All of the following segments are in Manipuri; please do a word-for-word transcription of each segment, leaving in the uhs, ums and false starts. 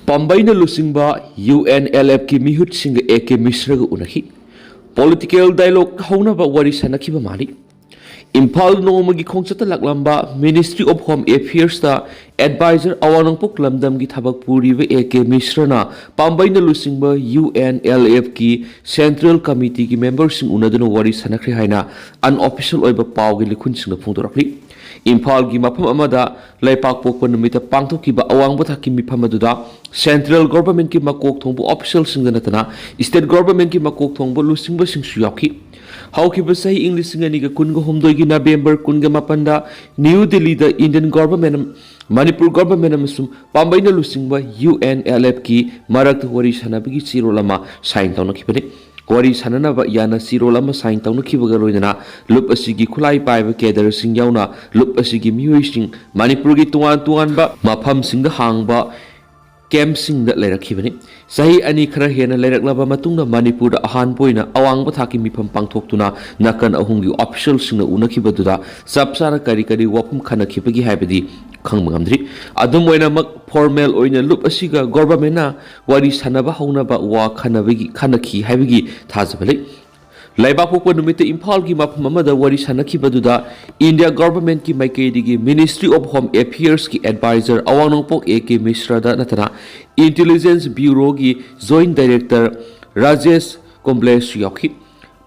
ꯄꯥꯝꯕꯩꯅ ꯂꯨꯆꯤꯡꯕ ꯌꯨ ꯑꯦꯟ ꯑꯦꯜ ꯑꯦꯐꯀꯤ ꯃꯤꯍꯨꯠꯁꯤꯡꯒ ꯑꯦ ꯀꯦ ꯃꯤꯁ꯭ꯔꯒ ꯎꯅꯈꯤ꯫ ꯄꯣꯂꯤꯇꯤꯀꯦꯜ ꯗꯥꯏꯂꯣꯒ ꯍꯧꯅꯕ ꯋꯥꯔꯤ ꯁꯥꯟꯅꯈꯤꯕ ꯃꯥꯜꯂꯤ꯫ ꯏꯝꯐꯥꯜ ꯅꯣꯡꯃꯒꯤ ꯈꯣꯡꯆꯠꯇ ꯂꯥꯛꯂꯝꯕ ꯃꯤꯅꯤꯁꯇ꯭ꯔꯤ ꯑꯣꯐ ꯍꯣꯝ ꯑꯦꯐꯤꯌꯔꯁꯇ ꯑꯦꯗꯚꯥꯏꯖꯔ ꯑꯋꯥꯡ ꯅꯣꯡꯄꯣꯛ ꯂꯝꯗꯝꯒꯤ ꯊꯕꯛ ꯄꯨꯔꯤꯕ ꯑꯦ ꯀꯦ ꯃꯤꯁ꯭ꯔꯅ ꯄꯥꯝꯕꯩꯅ ꯂꯨꯆꯤꯡꯕ ꯌꯨ ꯑꯦꯟ ꯑꯦꯜ ꯑꯦꯐꯀꯤ ꯁꯦꯟꯇ꯭ꯔꯦꯜ ꯀꯃꯤꯇꯤꯒꯤ ꯃꯦꯝꯕꯔꯁꯤꯡ ꯎꯅꯗꯨꯅ ꯋꯥꯔꯤ ꯁꯥꯟꯅꯈ꯭ꯔꯦ ꯍꯥꯏꯅ ꯑꯟꯑꯣꯐꯤꯁꯤꯌꯦꯜ ꯑꯣꯏꯕ ꯄꯥꯎꯒꯤ ꯂꯤꯈꯨꯟꯁꯤꯡꯅ ꯐꯣꯡꯗꯣꯔꯛꯂꯤ꯫ ꯏꯝꯐꯥꯜꯒꯤ ꯃꯐꯝ ꯑꯃꯗ ꯂꯩꯄꯥꯛꯄꯣꯛꯄ ꯅꯨꯃꯤꯠꯇ ꯄꯥꯡꯊꯣꯛꯈꯤꯕ ꯑꯋꯥꯡꯕ ꯊꯥꯛꯀꯤ ꯃꯤꯐꯝ ꯑꯗꯨꯗ ꯁꯦꯟꯇ꯭ꯔꯦꯜ ꯒꯣꯚꯔꯟꯃꯦꯟꯠꯀꯤ ꯃꯀꯣꯛ ꯊꯣꯡꯕ ꯑꯣꯐꯤꯁꯤꯌꯦꯜꯁꯤꯡꯗ ꯅꯠꯇꯅ ꯁ꯭ꯇꯦꯠ ꯒꯣꯚꯔꯟꯃꯦꯟꯠꯀꯤ ꯃꯀꯣꯛ ꯊꯣꯡꯕ ꯂꯨꯆꯤꯡꯕꯁꯤꯡꯁꯨ ꯌꯥꯎꯈꯤ꯫ ꯍꯧꯈꯤꯕ ꯆꯍꯤ ꯏꯪ ꯂꯤꯁꯤꯡ ꯑꯅꯤꯒ ꯀꯨꯟꯒ ꯍꯨꯝꯗꯣꯏꯒꯤ ꯅꯕꯦꯝꯕꯔ ꯀꯨꯟꯒ ꯃꯥꯄꯟꯗ ꯅ꯭ꯌꯨ ꯗꯤꯜꯂꯤꯗ ꯏꯟꯗꯤꯌꯟ ꯒꯣꯚꯔꯟꯃꯦꯟꯠ, ꯃꯅꯤꯄꯨꯔ ꯒꯣꯚꯔꯟꯃꯦꯟꯠ ꯑꯃꯁꯨꯡ ꯄꯥꯝꯕꯩꯅ ꯂꯨꯆꯤꯡꯕ ꯌꯨ ꯑꯦꯟ ꯑꯦꯜ ꯑꯦꯐꯀꯤ ꯃꯔꯛꯇ ꯋꯥꯔꯤ ꯁꯥꯟꯅꯕꯒꯤ ꯆꯦꯔꯣꯜ ꯑꯃ ꯁꯥꯏꯟ ꯇꯧꯅꯈꯤꯕꯅꯤ꯫ ꯋꯥꯔꯤ ꯁꯥꯟꯅꯅꯕ ꯌꯥꯅ ꯆꯦꯔꯣꯜ ꯑꯃ ꯁꯥꯏꯟ ꯇꯧꯅꯈꯤꯕꯒ ꯂꯣꯏꯅꯅ ꯂꯨꯞ ꯑꯁꯤꯒꯤ ꯈꯨꯠꯂꯥꯏ ꯄꯥꯏꯕ ꯀꯦꯗꯔꯁꯤꯡ ꯌꯥꯎꯅ ꯂꯨꯞ ꯑꯁꯤꯒꯤ ꯃꯤꯑꯣꯏꯁꯤꯡ ꯃꯅꯤꯄꯨꯔꯒꯤ ꯇꯣꯉꯥꯟ ꯇꯣꯉꯥꯟꯕ ꯃꯐꯝꯁꯤꯡꯗ ꯍꯥꯡꯕ ꯀꯦꯝꯞꯁꯤꯡꯗ ꯂꯩꯔꯛꯈꯤꯕꯅꯤ꯫ ꯆꯍꯤ ꯑꯅꯤ ꯈꯔ ꯍꯦꯟꯅ ꯂꯩꯔꯛꯂꯕ ꯃꯇꯨꯡꯗ ꯃꯅꯤꯄꯨꯔꯗ ꯑꯍꯥꯟꯕ ꯑꯣꯏꯅ ꯑꯋꯥꯡꯕ ꯊꯥꯛꯀꯤ ꯃꯤꯐꯝ ꯄꯥꯡꯊꯣꯛꯇꯨꯅ ꯅꯥꯀꯟ ꯑꯍꯨꯝꯒꯤ ꯑꯣꯐꯤꯁꯤꯌꯦꯜꯁꯤꯡꯅ ꯎꯅꯈꯤꯕꯗꯨꯗ ꯆꯞ ꯆꯥꯅ ꯀꯔꯤ ꯀꯔꯤ ꯋꯥꯐꯝ ꯈꯟꯅꯈꯤꯕꯒꯦ ꯍꯥꯏꯕꯗꯤ ꯈꯪꯕ ꯉꯝꯗ꯭ꯔꯤ꯫ ꯑꯗꯨꯝ ꯑꯣꯏꯅꯃꯛ, ꯐꯣꯔꯃꯦꯜ ꯑꯣꯏꯅ ꯂꯨꯞ ꯑꯁꯤꯒ ꯒꯣꯚꯔꯟꯃꯦꯟꯠꯅ ꯋꯥꯔꯤ ꯁꯥꯟꯅꯕ ꯍꯧꯅꯕ ꯋꯥ ꯈꯟꯅꯕꯒꯤ, ꯈꯟꯅꯈꯤ ꯍꯥꯏꯕꯒꯤ ꯊꯥꯖꯕ ꯂꯩ꯫ ꯂꯩꯕꯥꯛꯄꯣꯛꯄ ꯅꯨꯃꯤꯠꯇ ꯏꯝꯐꯥꯜꯒꯤ ꯃꯐꯝ ꯑꯃꯗ ꯋꯥꯔꯤ ꯁꯥꯟꯅꯈꯤꯕꯗꯨꯗ ꯏꯟꯗꯤꯌꯥ ꯒꯣꯚꯔꯟꯃꯦꯟꯠꯀꯤ ꯃꯥꯏꯀꯩꯗꯒꯤ ꯃꯤꯅꯤꯁꯇ꯭ꯔꯤ ꯑꯣꯐ ꯍꯣꯝ ꯑꯦꯐꯤꯌꯔꯁꯀꯤ ꯑꯦꯗꯚꯥꯏꯖꯔ ꯑꯋꯥꯡ ꯅꯣꯡꯄꯣꯛ ꯑꯦ ꯀꯦ ꯃꯤꯁ꯭ꯔꯗ ꯅꯠꯇꯅ ꯏꯟꯇꯦꯂꯤꯖꯦꯟꯁ ꯕ꯭ꯌꯨꯔꯣꯒꯤ ꯖꯣꯏꯟꯠ ꯗꯥꯏꯔꯦꯛꯇꯔ ꯔꯥꯖꯦꯁ ꯀꯨꯝꯕ꯭ꯂꯦꯁꯨ ꯌꯥꯎꯈꯤ꯫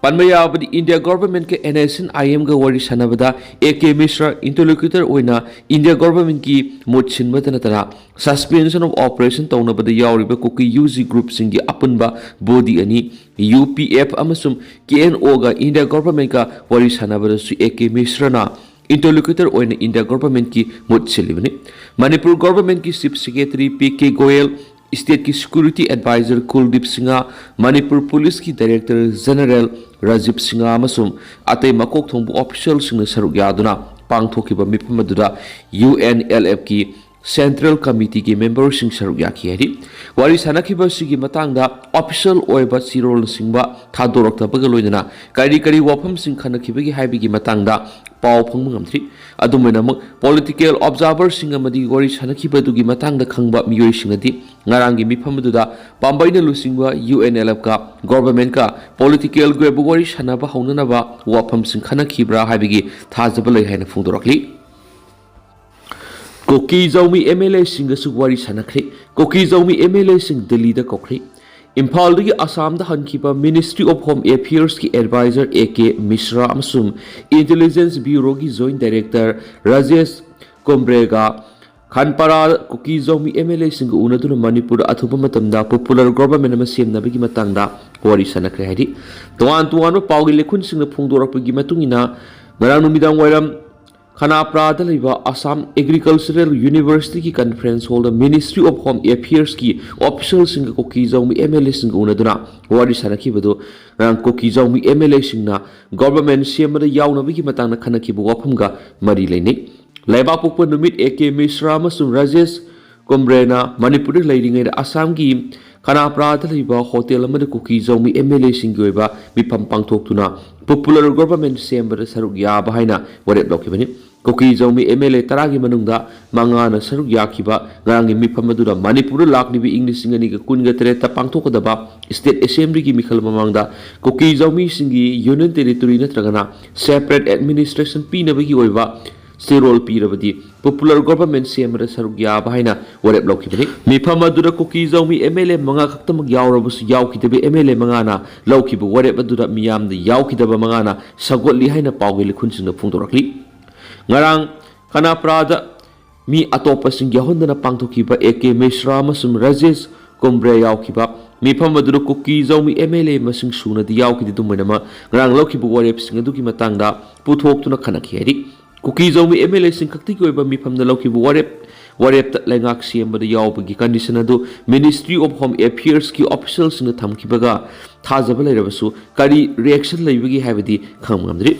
ꯄꯟꯕ ꯌꯥꯕꯗꯤ, ꯏꯟꯗꯤꯌꯥ ꯒꯣꯚꯔꯟꯃꯦꯟꯠꯀ ꯑꯦꯟ ꯑꯦꯁ ꯑꯦꯟ ꯑꯥꯏ ꯑꯦꯝꯒ ꯋꯥꯔꯤ ꯁꯥꯟꯅꯕꯗ ꯑꯦ ꯀꯦ ꯃꯤꯁ꯭ꯔ ꯏꯟꯇꯔꯂꯣꯀ꯭ꯌꯨꯇꯔ ꯑꯣꯏꯅ ꯏꯟꯗꯤꯌꯥ ꯒꯣꯚꯔꯟꯃꯦꯟꯠꯀꯤ ꯃꯍꯨꯠ ꯁꯤꯟꯕꯇ ꯅꯠꯇꯅ ꯁꯁꯄꯦꯟꯁꯟ ꯑꯣꯐ ꯑꯣꯄꯔꯦꯁꯟ ꯇꯧꯅꯕꯗ ꯌꯥꯎꯔꯤꯕ ꯀꯨꯀꯤ ꯌꯨ ꯖꯤ ꯒ꯭ꯔꯨꯞꯁꯤꯡꯒꯤ ꯑꯄꯨꯟꯕ ꯕꯣꯗꯤ ꯑꯅꯤ, ꯌꯨ ꯄꯤ ꯑꯦꯐ ꯑꯃꯁꯨꯡ ꯀꯦ ꯑꯦꯟ ꯑꯣꯒ ꯏꯟꯗꯤꯌꯥ ꯒꯣꯚꯔꯟꯃꯦꯟꯠꯀ ꯋꯥꯔꯤ ꯁꯥꯟꯅꯕꯗꯁꯨ ꯑꯦ ꯀꯦ ꯃꯤꯁ꯭ꯔꯅ ꯏꯟꯇꯔꯂꯣꯀ꯭ꯌꯨꯇꯔ ꯑꯣꯏꯅ ꯏꯟꯗꯤꯌꯥ ꯒꯣꯚꯔꯟꯃꯦꯟꯠꯀꯤ ꯃꯍꯨꯠ ꯁꯤꯜꯂꯤꯕꯅꯤ꯫ ꯃꯅꯤꯄꯨꯔ ꯒꯣꯚꯔꯟꯃꯦꯟꯠꯀꯤ chief secretary P K Goyal, ꯁ꯭ꯇꯦꯠꯀꯤ ꯁꯦꯀ꯭ꯌꯨꯔꯤꯇꯤ ꯑꯦꯗꯚꯥꯏꯖꯔ ꯀꯨꯜꯗꯤꯞ ꯁꯤꯡꯍ, ꯃꯅꯤꯄꯨꯔ ꯄꯨꯂꯤꯁꯀꯤ ꯗꯥꯏꯔꯦꯛꯇꯔ ꯖꯦꯅꯔꯦꯜ ꯔꯥꯖꯤꯕ ꯁꯤꯡꯍ ꯑꯃꯁꯨꯡ ꯑꯇꯩ ꯃꯀꯣꯛ ꯊꯣꯡꯕ ꯑꯣꯐꯤꯁꯤꯌꯦꯜꯁꯤꯡꯅ ꯁꯔꯨꯛ ꯌꯥꯗꯨꯅ ꯄꯥꯡꯊꯣꯛꯈꯤꯕ ꯃꯤꯐꯝ ꯑꯗꯨꯗ ꯌꯨ ꯑꯦꯟ ꯑꯦꯜ ꯑꯦꯐꯀꯤ Central Committeeꯒꯤ memberꯁꯤꯡ ꯁꯔꯨꯛ ꯌꯥꯈꯤ ꯍꯥꯏꯔꯤ꯫ ꯋꯥꯔꯤ ꯁꯥꯟꯅꯈꯤꯕ ꯑꯁꯤꯒꯤ ꯃꯇꯥꯡꯗ official ꯑꯣꯏꯕ ꯆꯦꯔꯣꯜꯅꯆꯤꯡꯕ ꯊꯥꯗꯣꯔꯛꯇꯕꯒ ꯂꯣꯏꯅꯅ ꯀꯔꯤ ꯀꯔꯤ ꯋꯥꯐꯝꯁꯤꯡ ꯈꯟꯅꯈꯤꯕꯒꯦ ꯍꯥꯏꯕꯒꯤ ꯃꯇꯥꯡꯗ ꯄꯥꯎ ꯐꯪꯕ ꯉꯝꯗ꯭ꯔꯤ꯫ ꯑꯗꯨꯝ ꯑꯣꯏꯅꯃꯛ, political observerꯁꯤꯡ ꯑꯃꯗꯤ ꯋꯥꯔꯤ ꯁꯥꯟꯅꯈꯤꯕ ꯑꯗꯨꯒꯤ ꯃꯇꯥꯡꯗ ꯈꯪꯕ ꯃꯤꯑꯣꯏꯁꯤꯡꯅꯗꯤ ꯉꯔꯥꯡꯒꯤ ꯃꯤꯐꯝ ꯑꯗꯨꯗ ꯄꯥꯝꯕꯩꯅ ꯂꯨꯆꯤꯡꯕ UNLFꯀ governmentꯀ politicalꯒꯤ ꯑꯣꯏꯕ ꯋꯥꯔꯤ ꯁꯥꯟꯅꯕ ꯍꯧꯅꯅꯕ ꯋꯥꯐꯝꯁꯤꯡ ꯈꯟꯅꯈꯤꯕ꯭ꯔꯥ ꯍꯥꯏꯕꯒꯤ ꯊꯥꯖꯕ ꯂꯩ ꯍꯥꯏꯅ ꯐꯣꯡꯗꯣꯔꯛꯂꯤ꯫ ꯀꯨꯀꯤ ꯖꯥꯎꯃꯤ MLAꯁꯤꯡꯒꯁꯨ ꯋꯥꯔꯤ ꯁꯥꯟꯅꯈ꯭ꯔꯦ꯫ ꯀꯨꯀꯤ ꯖꯥꯎꯃꯤ MLAꯁꯤꯡ ꯗꯤꯜꯂꯤꯗ ꯀꯧꯈ꯭ꯔꯦ꯫ ꯏꯝꯐꯥꯜꯗꯒꯤ ꯑꯁꯥꯝꯗ ꯍꯟꯈꯤꯕ Ministry of Home Affairsꯀꯤ adviser A K Mishra ꯑꯃꯁꯨꯡ Intelligence Bureauꯒꯤ Joint Director ꯔꯥꯖꯦꯁ ꯀꯣꯝꯕ꯭ꯔꯦꯒ ꯈꯥꯟꯄꯥꯔꯥ ꯀꯨꯀꯤ ꯖꯥꯎꯃꯤ MLAꯁꯤꯡꯒ ꯎꯅꯗꯨꯅ ꯃꯅꯤꯄꯨꯔꯗ ꯑꯊꯨꯕ ꯃꯇꯝꯗ popular government ꯑꯃ ꯁꯦꯝꯅꯕꯒꯤ ꯃꯇꯥꯡꯗ ꯋꯥꯔꯤ ꯁꯥꯟꯅꯈ꯭ꯔꯦ ꯍꯥꯏꯔꯤ꯫ ꯇꯣꯉꯥꯟ ꯇꯣꯉꯥꯟꯕ ꯄꯥꯎꯒꯤ ꯂꯩꯈꯨꯟꯁꯤꯡꯅ ꯐꯣꯡꯗꯣꯔꯛꯄꯒꯤ ꯃꯇꯨꯡ ꯏꯟꯅ, ꯉꯔꯥꯡ ꯅꯨꯃꯤꯗꯥꯡ ꯋꯥꯏꯔꯝ ꯈꯅꯥꯄ꯭ꯔꯥꯗ ꯂꯩꯕ Assam Agricultural Universityꯒꯤ conference hallꯗ Ministry of Home Affairsꯀꯤ officialꯁꯤꯡꯒ ꯀꯨꯀꯤ ꯖꯥꯎꯃꯤ MLAꯁꯤꯡꯒ ꯎꯅꯗꯨꯅ ꯋꯥꯔꯤ ꯁꯥꯟꯅꯈꯤꯕꯗꯨ ꯉꯔꯥꯡ ꯀꯨꯀꯤ ꯖꯥꯎꯃꯤ MLAꯁꯤꯡꯅ government ꯁꯦꯝꯕꯗ ꯌꯥꯎꯅꯕꯒꯤ ꯃꯇꯥꯡꯗ ꯈꯟꯅꯈꯤꯕ ꯋꯥꯐꯝꯒ ꯃꯔꯤ ꯂꯩꯅꯩ꯫ ꯂꯩꯕꯥꯛꯄꯣꯛꯄ ꯅꯨꯃꯤꯠ A K Mishra ꯑꯃꯁꯨꯡ ꯔꯥꯖꯦꯁ ꯀꯨꯝꯕ꯭ꯔꯦꯅ ꯃꯅꯤꯄꯨꯔꯗ ꯂꯩꯔꯤꯉꯩꯗ ꯑꯁꯥꯝꯒꯤ ꯈꯅꯥꯄ꯭ꯔꯥꯗ ꯂꯩꯕ hotel ꯑꯃꯗ ꯀꯨꯀꯤ ꯖꯥꯎꯃꯤ MLAꯁꯤꯡꯒꯤ ꯑꯣꯏꯕ ꯃꯤꯐꯝ ꯄꯥꯡꯊꯣꯛꯇꯨꯅ popular government ꯁꯦꯝꯕꯗ ꯁꯔꯨꯛ ꯌꯥꯕ ꯍꯥꯏꯅ ꯋꯥꯔꯦꯞ ꯂꯧꯈꯤꯕꯅꯤ꯫ ꯀꯨꯀꯤ ꯖꯥꯎꯃꯤ MLA ꯇꯔꯥꯒꯤ ꯃꯅꯨꯡꯗ ꯃꯉꯥꯅ ꯁꯔꯨꯛ ꯌꯥꯈꯤꯕ ꯉꯔꯥꯡꯒꯤ ꯃꯤꯐꯝ ꯑꯗꯨꯗ ꯃꯅꯤꯄꯨꯔꯗ ꯂꯥꯛꯂꯤꯕ ꯏꯪ ꯂꯤꯁꯤꯡ ꯑꯅꯤꯒ ꯀꯨꯟꯒ ꯇꯔꯦꯠꯇ ꯄꯥꯡꯊꯣꯛꯀꯗꯕ State Assemblyꯒꯤ ꯃꯤꯈꯜ ꯃꯃꯥꯡꯗ ꯀꯨꯀꯤ ꯖꯥꯎꯃꯤꯁꯤꯡꯒꯤ Union Territory ꯅꯠꯇ꯭ꯔꯒꯅ separate administration ꯄꯤꯅꯕꯒꯤ ꯑꯣꯏꯕ ꯆꯦꯔꯣꯜ ꯄꯤꯔꯕꯗꯤ popular government ꯁꯦꯝꯕꯗ ꯁꯔꯨꯛ ꯌꯥꯕ ꯍꯥꯏꯅ ꯋꯥꯔꯦꯞ ꯂꯧꯈꯤꯕꯅꯤ꯫ ꯃꯤꯐꯝ ꯑꯗꯨꯗ ꯀꯨꯀꯤ ꯖꯥꯎꯃꯤ MLA ꯃꯉꯥ ꯈꯛꯇꯃꯛ ꯌꯥꯎꯔꯕꯁꯨ, ꯌꯥꯎꯈꯤꯗꯕ MLA ꯃꯉꯥꯅ ꯂꯧꯈꯤꯕ ꯋꯥꯔꯦꯞ ꯑꯗꯨꯗ ꯃꯤꯌꯥꯝꯗ ꯌꯥꯎꯈꯤꯗꯕ ꯃꯉꯥꯅ ꯁꯧꯒꯠꯂꯤ ꯍꯥꯏꯅ ꯄꯥꯎꯒꯤ ꯂꯩꯈꯨꯟꯁꯤꯡꯅ ꯐꯣꯡꯗꯣꯔꯛꯂꯤ꯫ ꯉꯔꯥꯡ ꯈꯅꯥꯄ꯭ꯔꯥꯗ ꯃꯤ ꯑꯇꯣꯞꯄꯁꯤꯡ ꯌꯥꯎꯍꯟꯗꯅ ꯄꯥꯡꯊꯣꯛꯈꯤꯕ A K Mishra ꯑꯃꯁꯨꯡ ꯔꯥꯖꯦꯁ ꯀꯨꯝꯕ꯭ꯔꯦ ꯌꯥꯎꯈꯤꯕ ꯃꯤꯐꯝ ꯑꯗꯨꯗ ꯀꯨꯀꯤ ꯖꯥꯎꯃꯤ MLA ꯃꯁꯤꯡ ꯁꯨꯅꯗꯤ ꯌꯥꯎꯈꯤꯗꯦ꯫ ꯑꯗꯨꯝ ꯑꯣꯏꯅꯃꯛ, ꯉꯔꯥꯡ ꯂꯧꯈꯤꯕ ꯋꯥꯔꯦꯞꯁꯤꯡ ꯑꯗꯨꯒꯤ ꯃꯇꯥꯡꯗ ꯄꯨꯊꯣꯛꯇꯨꯅ ꯈꯟꯅꯈꯤ ꯍꯥꯏꯔꯤ꯫ ꯀꯨꯀꯤ ꯖꯥꯎꯃꯤ MLAꯁꯤꯡ ꯈꯛꯇꯒꯤ ꯑꯣꯏꯕ ꯃꯤꯐꯝꯗ ꯂꯧꯈꯤꯕ ꯋꯥꯔꯦꯞ, ꯋꯥꯔꯦꯞꯇ ꯂꯩꯉꯥꯛ ꯁꯦꯝꯕꯗ ꯌꯥꯎꯕꯒꯤ condition ꯑꯗꯨ Ministry of Home Affairsꯀꯤ officialꯁꯤꯡꯅ ꯊꯝꯈꯤꯕꯒ ꯊꯥꯖꯕ ꯂꯩꯔꯕꯁꯨ, ꯀꯔꯤ reaction ꯂꯩꯕꯒꯦ ꯍꯥꯏꯕꯗꯤ ꯈꯪꯕ ꯉꯝꯗ꯭ꯔꯤ꯫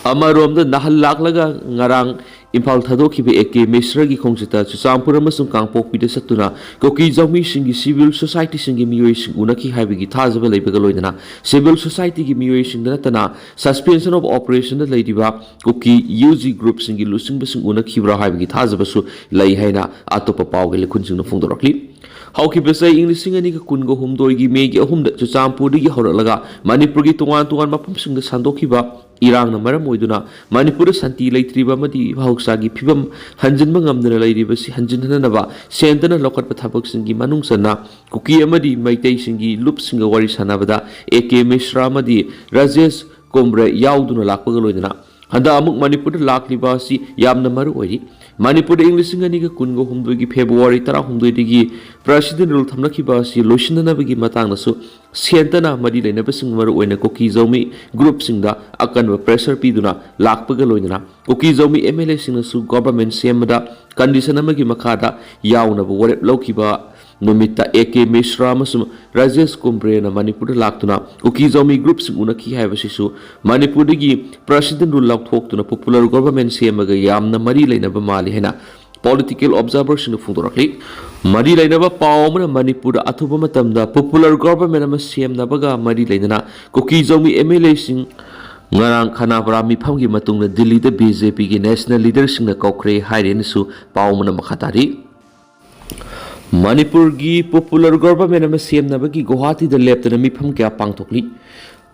ꯑꯃꯔꯣꯝꯗ, ꯅꯍꯥꯟ ꯂꯥꯛꯂꯒ ꯉꯔꯥꯡ ꯏꯝꯐꯥꯜ ꯊꯥꯗꯣꯛꯈꯤꯕ ꯑꯦ ꯀꯦ ꯃꯤꯁ꯭ꯔꯒꯤ ꯈꯣꯡꯆꯠꯇ ꯆꯨꯔꯆꯥꯟꯄꯨꯔ ꯑꯃꯁꯨꯡ ꯀꯥꯡꯄꯣꯛꯄꯤꯗ ꯆꯠꯇꯨꯅ ꯀꯨꯀꯤ ꯖꯧꯃꯤꯁꯤꯡꯒꯤ ꯁꯤꯚꯤꯜ ꯁꯣꯁꯥꯏꯇꯤꯁꯤꯡꯒꯤ ꯃꯤꯑꯣꯏꯁꯤꯡ ꯎꯅꯈꯤ ꯍꯥꯏꯕꯒꯤ ꯊꯥꯖꯕ ꯂꯩꯕꯒ ꯂꯣꯏꯅꯅ ꯁꯤꯚꯤꯜ ꯁꯣꯁꯥꯏꯇꯤꯒꯤ ꯃꯤꯑꯣꯏꯁꯤꯡꯗ ꯅꯠꯇꯅ suspension of operationꯗ ꯂꯩꯔꯤꯕ ꯀꯨꯀꯤ ꯌꯨ ꯖꯤ ꯒ꯭ꯔꯨꯞꯁꯤꯡꯒꯤ ꯂꯨꯆꯤꯡꯕꯁꯤꯡ ꯎꯅꯈꯤꯕ꯭ꯔꯥ ꯍꯥꯏꯕꯒꯤ ꯊꯥꯖꯕꯁꯨ ꯂꯩ ꯍꯥꯏꯅ ꯑꯇꯣꯞꯄ ꯄꯥꯎꯒꯤ ꯂꯤꯈꯨꯟꯁꯤꯡꯅ ꯐꯣꯡꯗꯣꯔꯛꯂꯤ꯫ ꯍꯧꯈꯤꯕ ꯆꯍꯤ ꯏꯪ ꯂꯤꯁꯤꯡ ꯑꯅꯤꯒ ꯀꯨꯟꯒ ꯍꯨꯝꯗꯣꯏꯒꯤ ꯃꯦꯒꯤ ꯑꯍꯨꯝꯗ ꯆꯨꯔꯆꯥꯟꯄꯨꯔꯗꯒꯤ ꯍꯧꯔꯛꯂꯒ ꯃꯅꯤꯄꯨꯔꯒꯤ ꯇꯣꯉꯥꯟ ꯇꯣꯉꯥꯟꯕ ꯃꯐꯝꯁꯤꯡꯗ ꯁꯟꯗꯣꯛꯈꯤꯕ ꯏꯔꯥꯡꯅ ꯃꯔꯝ ꯑꯣꯏꯗꯨꯅ ꯃꯅꯤꯄꯨꯔꯗ ꯁꯥꯟꯇꯤ ꯂꯩꯇ꯭ꯔꯤꯕ ꯑꯃꯗꯤ ꯃꯍꯧꯁꯥꯒꯤ ꯐꯤꯕꯝ ꯍꯟꯖꯤꯟꯕ ꯉꯝꯗꯅ ꯂꯩꯔꯤꯕꯁꯤ ꯍꯟꯖꯤꯟꯍꯟꯅꯕ ꯁꯦꯟꯇꯔꯅ ꯂꯧꯈꯠꯄ ꯊꯕꯛꯁꯤꯡꯒꯤ ꯃꯅꯨꯡ ꯆꯟꯅ ꯀꯨꯀꯤ ꯑꯃꯗꯤ ꯃꯩꯇꯩꯁꯤꯡꯒꯤ ꯂꯨꯞꯁꯤꯡꯒ ꯋꯥꯔꯤ ꯁꯥꯟꯅꯕꯗ ꯑꯦ ꯀꯦ ꯃꯤꯁ꯭ꯔꯥ ꯑꯃꯗꯤ ꯔꯥꯖꯦꯁ ꯀꯣꯝꯕ꯭ꯔꯦ ꯌꯥꯎꯗꯨꯅ ꯂꯥꯛꯄꯒ ꯂꯣꯏꯅꯅ ꯍꯟꯗꯛ ꯑꯃꯨꯛ ꯃꯅꯤꯄꯨꯔꯗ ꯂꯥꯛꯂꯤꯕ ꯑꯁꯤ ꯌꯥꯝꯅ ꯃꯔꯨ ꯑꯣꯏꯔꯤ꯫ ꯃꯅꯤꯄꯨꯔꯗ ꯏꯪ ꯂꯤꯁꯤꯡ ꯑꯅꯤꯒ ꯀꯨꯟꯒ ꯍꯨꯝꯗꯣꯏꯒꯤ ꯐꯦꯕ꯭ꯔꯨꯋꯥꯔꯤ ꯇꯔꯥꯍꯨꯝꯗꯣꯏꯗꯒꯤ president rule ꯊꯝꯂꯛꯈꯤꯕ ꯑꯁꯤ ꯂꯣꯏꯁꯤꯟꯅꯅꯕꯒꯤ ꯃꯇꯥꯡꯗꯁꯨ ꯁꯦꯟꯇꯔꯅ ꯃꯔꯤ ꯂꯩꯅꯕꯁꯤꯡ, ꯃꯔꯨꯑꯣꯏꯅ ꯀꯨꯀꯤ ꯖꯧꯃꯤ ꯒ꯭ꯔꯨꯞꯁꯤꯡꯗ ꯑꯀꯟꯕ pressure ꯄꯤꯗꯨꯅ ꯂꯥꯛꯄꯒ ꯂꯣꯏꯅꯅ ꯀꯨꯀꯤ ꯖꯧꯃꯤ ꯑꯦꯝ ꯑꯦꯜ ꯑꯦꯁꯤꯡꯅꯁꯨ government ꯁꯦꯝꯕꯗ condition ꯑꯃꯒꯤ ꯃꯈꯥꯗ ꯌꯥꯎꯅꯕ ꯋꯥꯔꯦꯞ ꯂꯧꯈꯤꯕ ꯅꯨꯃꯤꯠꯇ ꯑꯦ ꯀꯦ ꯃꯤꯁ꯭ꯔꯥ ꯑꯃꯁꯨꯡ ꯔꯥꯖꯦꯁ ꯀꯨꯝꯕ꯭ꯔꯦꯅ ꯃꯅꯤꯄꯨꯔꯗ ꯂꯥꯛꯇꯨꯅ ꯀꯨꯀꯤ ꯖꯧꯃꯤ ꯒ꯭ꯔꯨꯞꯁꯤꯡ ꯎꯅꯈꯤ ꯍꯥꯏꯕꯁꯤꯁꯨ ꯃꯅꯤꯄꯨꯔꯗꯒꯤ president rule ꯂꯧꯊꯣꯛꯇꯨꯅ popular government ꯁꯦꯝꯕꯒ ꯌꯥꯝꯅ ꯃꯔꯤ ꯂꯩꯅꯕ ꯃꯥꯜꯂꯤ ꯍꯥꯏꯅ political observerꯁꯤꯡꯅ ꯐꯣꯡꯗꯣꯔꯛꯂꯤ꯫ ꯃꯔꯤ ꯂꯩꯅꯕ ꯄꯥꯎ ꯑꯃꯅ ꯃꯅꯤꯄꯨꯔꯗ ꯑꯊꯨꯕ ꯃꯇꯝꯗ popular government ꯑꯃ ꯁꯦꯝꯅꯕꯒ ꯃꯔꯤ ꯂꯩꯅꯅ ꯀꯨꯀꯤ ꯖꯧꯃꯤ ꯑꯦꯝ ꯑꯦꯜ ꯑꯦꯁꯤꯡ ꯉꯔꯥꯡ ꯈꯅꯥꯄꯔꯥ ꯃꯤꯐꯝꯒꯤ ꯃꯇꯨꯡꯗ ꯗꯤꯜꯂꯤꯗ ꯕꯤ ꯖꯦ ꯄꯤꯒꯤ national leaderꯁꯤꯡꯅ ꯀꯧꯈ꯭ꯔꯦ ꯍꯥꯏꯔꯦꯅꯁꯨ ꯄꯥꯎ ꯑꯃꯅ ꯃꯈꯥ ꯇꯥꯔꯤ꯫ ꯃꯅꯤꯄꯨꯔꯒꯤ popular government ꯑꯃ ꯁꯦꯝꯅꯕꯒꯤ ꯒꯨꯋꯥꯍꯥꯇꯤꯗ ꯂꯦꯞꯇꯅ ꯃꯤꯐꯝ ꯀꯌꯥ ꯄꯥꯡꯊꯣꯛꯂꯤ꯫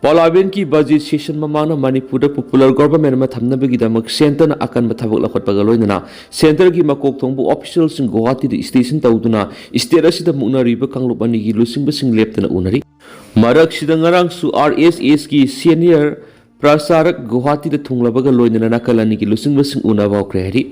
Parliamentꯀꯤ budget session ꯃꯃꯥꯡꯗ ꯃꯅꯤꯄꯨꯔꯗ popular government ꯑꯃ ꯊꯝꯅꯕꯒꯤꯗꯃꯛ ꯁꯦꯟꯇꯔꯅ ꯑꯀꯟꯕ ꯊꯕꯛ ꯂꯧꯈꯠꯄꯒ ꯂꯣꯏꯅꯅ ꯁꯦꯟꯇꯔꯒꯤ ꯃꯀꯣꯛ ꯊꯣꯡꯕ officialꯁꯤꯡ ꯒꯨꯋꯥꯍꯥꯇꯤꯗ station ꯇꯧꯗꯨꯅ state ꯑꯁꯤꯗ ꯃꯨꯛꯅꯔꯤꯕ ꯀꯥꯡꯂꯨꯞ ꯑꯅꯤꯒꯤ ꯂꯨꯆꯤꯡꯕꯁꯤꯡ ꯂꯦꯞꯇꯅ ꯎꯅꯔꯤ꯫ ꯃꯔꯛꯁꯤꯗ ꯉꯔꯥꯡꯁꯨ ꯑꯥꯔ ꯑꯦꯁ ꯑꯦꯁꯀꯤ senior ꯄ꯭ꯔꯆꯥꯔꯛ ꯒꯨꯋꯥꯍꯥꯇꯤꯗ ꯊꯨꯡꯂꯕꯒ ꯂꯣꯏꯅꯅ ꯅꯥꯀꯜ ꯑꯅꯤꯒꯤ ꯂꯨꯆꯤꯡꯕꯁꯤꯡ ꯎꯅꯕ ꯍꯧꯈ꯭ꯔꯦ ꯍꯥꯏꯔꯤ꯫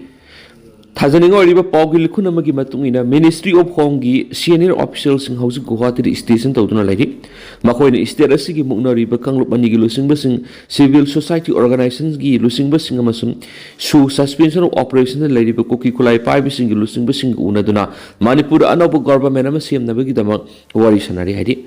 ꯊꯥꯖꯅꯤꯡꯉꯥꯏ ꯑꯣꯏꯔꯤꯕ ꯄꯥꯎꯒꯤ ꯂꯤꯈꯨꯟ ꯑꯃꯒꯤ ꯃꯇꯨꯡ ꯏꯟꯅ Ministry of Homeꯒꯤ senior officialꯁꯤꯡ ꯍꯧꯖꯤꯛ ꯒꯨꯋꯥꯍꯥꯇꯤꯗ stationꯗ ꯇꯧꯗꯨꯅ ꯂꯩꯔꯤ꯫ ꯃꯈꯣꯏꯅ state ꯑꯁꯤꯒꯤ ꯃꯨꯛꯅꯔꯤꯕ ꯀꯥꯡꯂꯨꯞ ꯑꯅꯤꯒꯤ ꯂꯨꯆꯤꯡꯕꯁꯤꯡ, civil society organizationꯒꯤ ꯂꯨꯆꯤꯡꯕꯁꯤꯡ ꯑꯃꯁꯨꯡ ꯁꯨ suspension of operationꯗ ꯂꯩꯔꯤꯕ ꯀꯨꯀꯤ ꯈꯨꯠꯂꯥꯏ ꯄꯥꯏꯕꯁꯤꯡꯒꯤ ꯂꯨꯆꯤꯡꯕꯁꯤꯡꯒ ꯎꯅꯗꯨꯅ ꯃꯅꯤꯄꯨꯔꯗ ꯑꯅꯧꯕ government ꯑꯃ ꯁꯦꯝꯅꯕꯒꯤꯗꯃꯛ ꯋꯥꯔꯤ ꯁꯥꯟꯅꯔꯤ ꯍꯥꯏꯔꯤ꯫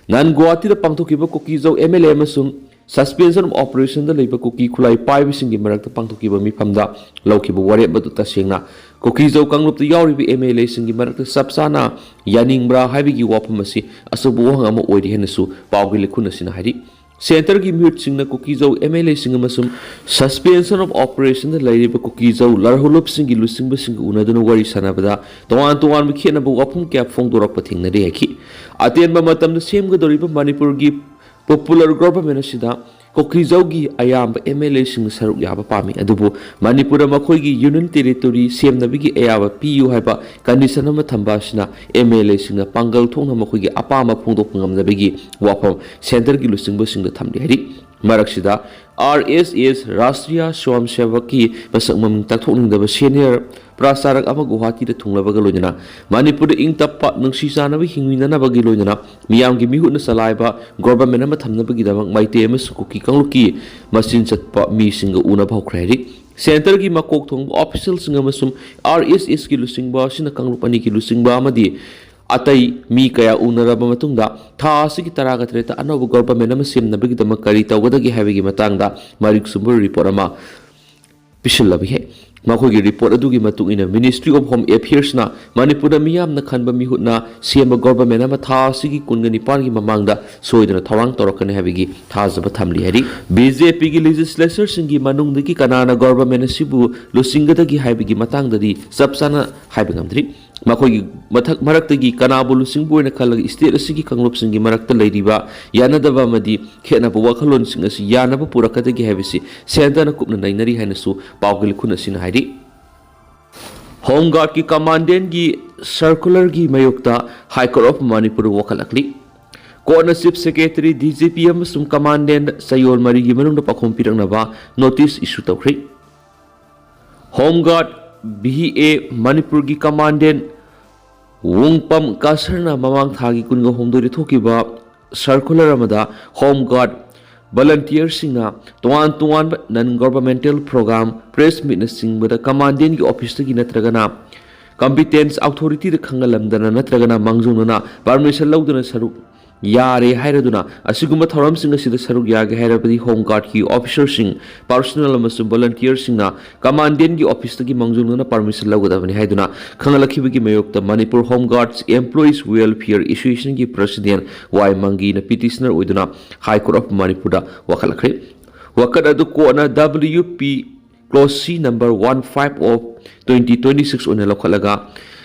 ꯅꯍꯥꯟ ꯒꯨꯋꯥꯍꯥꯇꯤꯗ ꯄꯥꯡꯊꯣꯛꯈꯤꯕ ꯀꯨꯀꯤꯖꯧ ꯑꯦꯝ ꯑꯦꯜ ꯑꯦ ꯑꯃꯁꯨꯡ Suspension of Operationꯗ ꯂꯩꯕ ꯀꯨꯀꯤ ꯈꯨꯠꯂꯥꯏ ꯄꯥꯏꯕꯁꯤꯡꯒꯤ ꯃꯔꯛꯇ ꯄꯥꯡꯊꯣꯛꯈꯤꯕ ꯃꯤꯐꯝꯗ ꯂꯧꯈꯤꯕ ꯋꯥꯔꯦꯞ ꯑꯗꯨ ꯇꯁꯦꯡꯅ ꯀꯨꯀꯤꯖꯧ ꯀꯥꯡꯂꯨꯞꯇ ꯌꯥꯎꯔꯤꯕ MLAꯁꯤꯡꯒꯤ ꯃꯔꯛꯇ ꯆꯞ ꯆꯥꯅ ꯌꯥꯅꯤꯡꯕ꯭ꯔꯥ ꯍꯥꯏꯕꯒꯤ ꯋꯥꯐꯝ ꯑꯁꯤ ꯑꯆꯧꯕ ꯋꯥꯍꯪ ꯑꯃ ꯑꯣꯏꯔꯤ ꯍꯥꯏꯅꯁꯨ ꯄꯥꯎꯒꯤ ꯂꯤꯈꯨꯟ ꯑꯁꯤꯅ ꯍꯥꯏꯔꯤ꯫ Centreꯒꯤ ꯃꯤꯍꯨꯠꯁꯤꯡꯅ ꯀꯨꯀꯤꯖꯧ MLAꯁꯤꯡ ꯑꯃꯁꯨꯡ Suspension of Operationꯗ ꯂꯩꯔꯤꯕ ꯀꯨꯀꯤꯖꯧ ꯂꯥꯜꯍꯧꯂꯨꯞꯁꯤꯡꯒꯤ ꯂꯨꯆꯤꯡꯕꯁꯤꯡꯒ ꯎꯅꯗꯨꯅ ꯋꯥꯔꯤ ꯁꯥꯟꯅꯕꯗ ꯇꯣꯉꯥꯟ ꯇꯣꯉꯥꯟꯕ ꯈꯦꯠꯅꯕ ꯋꯥꯐꯝ ꯀꯌꯥ ꯐꯣꯡꯗꯣꯔꯛꯄ ꯊꯦꯡꯅꯔꯤ ꯍꯥꯏꯈꯤ꯫ ꯑꯇꯦꯟꯕ ꯃꯇꯝꯗ ꯁꯦꯝꯒꯗꯧꯔꯤꯕ ꯃꯅꯤꯄꯨꯔꯒꯤ Popular Government ꯑꯁꯤꯗ ꯀꯨꯀꯤꯖꯧꯒꯤ ꯑꯌꯥꯝꯕ MLAꯁꯤꯡꯅ ꯁꯔꯨꯛ ꯌꯥꯕ ꯄꯥꯝꯃꯤ, ꯑꯗꯨꯕꯨ ꯃꯅꯤꯄꯨꯔꯗ ꯃꯈꯣꯏꯒꯤ Union Territory ꯁꯦꯝꯅꯕꯒꯤ ꯑꯌꯥꯕ ꯄꯤꯌꯨ ꯍꯥꯏꯕ condition ꯑꯃ ꯊꯝꯕ ꯑꯁꯤꯅ MLAꯁꯤꯡꯅ ꯄꯥꯡꯒꯜ ꯊꯣꯛꯅ ꯃꯈꯣꯏꯒꯤ ꯑꯄꯥꯝꯕ ꯐꯣꯡꯗꯣꯛꯄ ꯉꯝꯅꯕꯒꯤ ꯋꯥꯐꯝ Centreꯒꯤ ꯂꯨꯆꯤꯡꯕꯁꯤꯡꯗ ꯊꯝꯂꯤ ꯍꯥꯏꯔꯤ꯫ ꯃꯔꯛꯁꯤꯗ RSS, Rashtriya Swayamsevakꯀꯤ ꯃꯁꯛ ꯃꯃꯤꯡ ꯇꯥꯛꯊꯣꯛꯅꯤꯡꯗꯕ senior ꯄ꯭ꯔꯆꯥꯔꯛ ꯑꯃ ꯒꯨꯋꯥꯍꯥꯇꯤꯗ ꯊꯨꯡꯂꯕꯒ ꯂꯣꯏꯅꯅ ꯃꯅꯤꯄꯨꯔꯗ ꯏꯪ ꯇꯞꯄ, ꯅꯨꯡꯁꯤ ꯆꯥꯟꯅꯕ ꯍꯤꯡꯃꯤꯟꯅꯅꯕꯒꯤ ꯂꯣꯏꯅꯅ ꯃꯤꯌꯥꯝꯒꯤ ꯃꯤꯍꯨꯠꯅ ꯆꯂꯥꯏꯕ government ꯑꯃ ꯊꯝꯅꯕꯒꯤꯗꯃꯛ ꯃꯩꯇꯩ ꯑꯃꯁꯨꯡ ꯀꯨꯀꯤ ꯀꯥꯡꯂꯨꯞꯀꯤ ꯃꯆꯤꯟ ꯆꯠꯄ ꯃꯤꯁꯤꯡꯒ ꯎꯅꯕ ꯍꯧꯈ꯭ꯔꯦ ꯍꯥꯏꯔꯤ꯫ Centreꯒꯤ ꯃꯀꯣꯛ ꯊꯣꯡꯕ officialꯁꯤꯡ ꯑꯃꯁꯨꯡ RSSꯀꯤ ꯂꯨꯆꯤꯡꯕ ꯑꯁꯤꯅ ꯀꯥꯡꯂꯨꯞ ꯑꯅꯤꯒꯤ ꯂꯨꯆꯤꯡꯕ ꯑꯃꯗꯤ ꯑꯇꯩ ꯃꯤ ꯀꯌꯥ ꯎꯅꯔꯕ ꯃꯇꯨꯡꯗ ꯊꯥ ꯑꯁꯤꯒꯤ ꯇꯔꯥꯒ ꯇꯔꯦꯠꯇ ꯑꯅꯧꯕ government ꯑꯃ ꯁꯦꯝꯅꯕꯒꯤꯗꯃꯛ ꯀꯔꯤ ꯇꯧꯒꯗꯒꯦ ꯍꯥꯏꯕꯒꯤ ꯃꯇꯥꯡꯗ ꯃꯔꯤꯛ ꯆꯨꯝꯕ report ꯑꯃ ꯄꯤꯁꯤꯜꯂꯕ ꯌꯥꯏ꯫ ꯃꯈꯣꯏꯒꯤ report ꯑꯗꯨꯒꯤ ꯃꯇꯨꯡ ꯏꯟꯅ Ministry of Home Affairsꯅ ꯃꯅꯤꯄꯨꯔꯗ ꯃꯤꯌꯥꯝꯅ ꯈꯟꯕ ꯃꯤꯍꯨꯠꯅ ꯁꯦꯝꯕ government ꯑꯃ ꯊꯥ ꯑꯁꯤꯒꯤ ꯀꯨꯟꯒ ꯅꯤꯄꯥꯟꯒꯤ ꯃꯃꯥꯡꯗ ꯁꯣꯏꯗꯅ ꯊꯧꯔꯥꯡ ꯇꯧꯔꯛꯀꯅꯤ ꯍꯥꯏꯕꯒꯤ ꯊꯥꯖꯕ ꯊꯝꯂꯤ ꯍꯥꯏꯔꯤ꯫ BJPꯒꯤ legislatorꯁꯤꯡꯒꯤ ꯃꯅꯨꯡꯗꯒꯤ ꯀꯅꯥꯅ government ꯑꯁꯤꯕꯨ ꯂꯨꯆꯤꯡꯒꯗꯒꯦ ꯍꯥꯏꯕꯒꯤ ꯃꯇꯥꯡꯗꯗꯤ ꯆꯞ ꯆꯥꯅ ꯍꯥꯏꯕ ꯉꯝꯗ꯭ꯔꯤ꯫ ꯃꯈꯣꯏꯒꯤ ꯃꯊꯛ ꯃꯔꯛꯇꯒꯤ ꯀꯅꯥꯕꯨ ꯂꯨꯆꯤꯡꯕ ꯑꯣꯏꯅ ꯈꯜꯂꯒ state ꯑꯁꯤꯒꯤ ꯀꯥꯡꯂꯨꯞꯁꯤꯡꯒꯤ ꯃꯔꯛꯇ ꯂꯩꯔꯤꯕ ꯌꯥꯅꯗꯕ ꯑꯃꯗꯤ ꯈꯦꯠꯅꯕ ꯋꯥꯈꯜꯂꯣꯟꯁꯤꯡ ꯑꯁꯤ ꯌꯥꯅꯕ ꯄꯨꯔꯛꯀꯗꯒꯦ ꯍꯥꯏꯕꯁꯤ Centreꯅ ꯀꯨꯞꯅ ꯅꯩꯅꯔꯤ ꯍꯥꯏꯅꯁꯨ ꯄꯥꯎꯒꯤ ꯂꯤꯈꯨꯟ ꯑꯁꯤꯅ ꯍꯥꯏꯔꯤ꯫ Home Guardꯀꯤ commandantꯀꯤ circularꯒꯤ ꯃꯥꯌꯣꯛꯇ High Court of Manipur ꯋꯥꯀꯠꯂꯛꯂꯤ꯫ Courtꯅ Chief Secretary, DGP ꯑꯃꯁꯨꯡ commandant ꯆꯌꯣꯜ ꯃꯔꯤꯒꯤ ꯃꯅꯨꯡꯗ ꯄꯥꯎꯈꯨꯝ ꯄꯤꯔꯛꯅꯕ notice issue ꯇꯧꯈ꯭ꯔꯦ꯫ Home Guard, VA, ꯃꯅꯤꯄꯨꯔꯒꯤ commandant ꯋꯨꯡꯄꯝ ꯀꯁꯔꯅ ꯃꯃꯥꯡ ꯊꯥꯒꯤ ꯀꯨꯟꯒ ꯍꯨꯝꯗꯣꯏꯗ ꯊꯣꯛꯈꯤꯕ circular ꯑꯃꯗ Home Guard volunteerꯁꯤꯡꯅ ꯇꯣꯉꯥꯟ ꯇꯣꯉꯥꯟꯕ non governmental program, press meetꯅꯆꯤꯡꯕꯗ commandantꯀꯤ officeꯇꯒꯤ ꯅꯠꯇ꯭ꯔꯒꯅ competent authorityꯗ ꯈꯪꯍꯜꯂꯝꯗꯅ ꯅꯠꯇ꯭ꯔꯒꯅ ꯃꯥꯡꯖꯧꯅꯅ permission ꯂꯧꯗꯅ ꯁꯔꯨꯛ ꯌꯥꯔꯦ ꯍꯥꯏꯔꯗꯨꯅ ꯑꯁꯤꯒꯨꯝꯕ ꯊꯧꯔꯝꯁꯤꯡ ꯑꯁꯤꯗ ꯁꯔꯨꯛ ꯌꯥꯒꯦ ꯍꯥꯏꯔꯕꯗꯤ Home Guardꯀꯤ officerꯁꯤꯡ, personnel ꯑꯃꯁꯨꯡ volunteerꯁꯤꯡꯅ Commandantꯀꯤ officeꯇꯒꯤ ꯃꯥꯡꯖꯧꯅꯅ permission ꯂꯧꯒꯗꯕꯅꯤ ꯍꯥꯏꯗꯨꯅ ꯈꯪꯍꯜꯂꯛꯈꯤꯕꯒꯤ ꯃꯥꯌꯣꯛꯇ Manipur Home Guards Employees Welfare Associationꯒꯤ president ꯋꯥꯏ ꯃꯪꯒꯤꯅ petitioner ꯑꯣꯏꯗꯨꯅ High Court of Manipurꯗ ꯋꯥꯀꯠꯂꯛꯈ꯭ꯔꯦ꯫ ꯋꯥꯀꯠ ꯑꯗꯨ ꯀꯣꯔꯠꯅ W P Clause C number one five of twenty twenty six ꯑꯣꯏꯅ ꯂꯧꯈꯠꯂꯒ